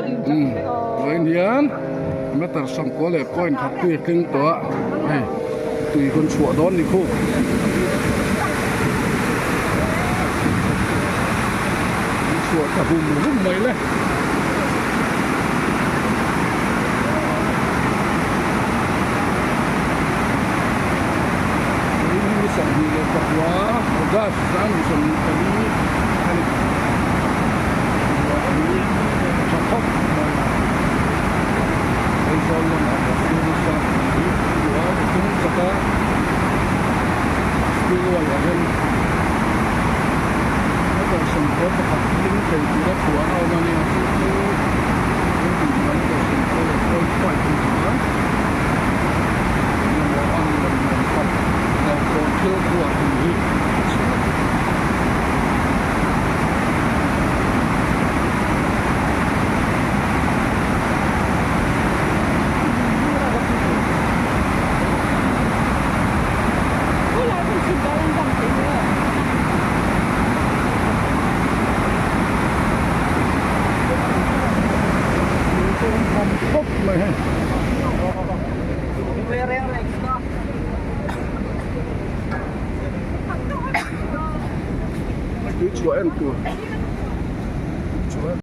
Vawiin hian meter sawmkua leh point khat tui a tling tawh a hei tui hun chhuah dawn ni khu. An chhuah ta hum hum mai le. Vawiin hi ni 29 August 2024 a ni. Ruah hi a tha khawp mai. Aizawl lamah ruah sur nasa tih hi ruah a tum chak a, spillway ah hian meter 11 tling thei tura chhuah a awm a ni a, chu chu kan tih chuan meter 10 leh point five a ni a, engemaw a nuam nuam tak hlauhthawn thil khuah tih hi a chhuah a ni. Tui chhuah en tur. Tui chhuah en.